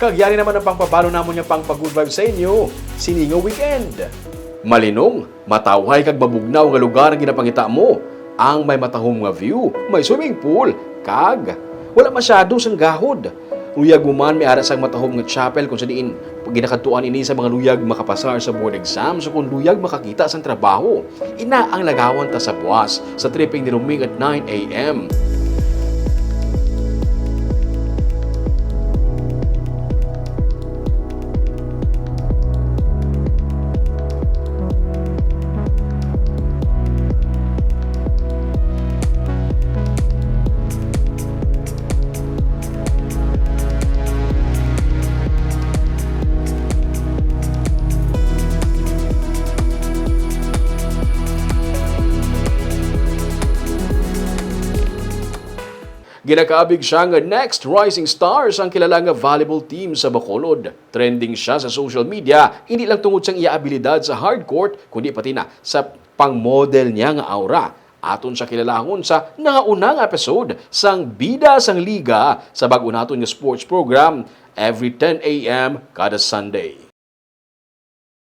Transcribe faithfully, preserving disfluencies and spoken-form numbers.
Kag yari naman ang pangpabalo namon nga pangpa-good vibes sa inyo sini nga weekend. Malinong, matawhay kag mabugnaw nga lugar ang ginapangita mo. Ang may matahom nga view, may swimming pool, kag wala masyado sang gahod. Luyag mo man, may ara sang matahom nga chapel kung sa diin ginakadtuan ini sa mga luyag makapasar sa board exams o kung luyag makakita sang trabaho. Ina ang lagawan ta sa buas sa tripping ni Roming at nine a m. Ginakaabig siya nga next rising stars ang kilala nga volleyball team sa Bacolod. Trending siya sa social media, hindi lang tungod sang iya abilidad sa hard court, kundi pati na sa pang-model niya nga aura. Aton siya kilalahon sa nangauna nga episode sang Bida sang Liga sa bag-o naton nga sports program every ten a m kada Sunday.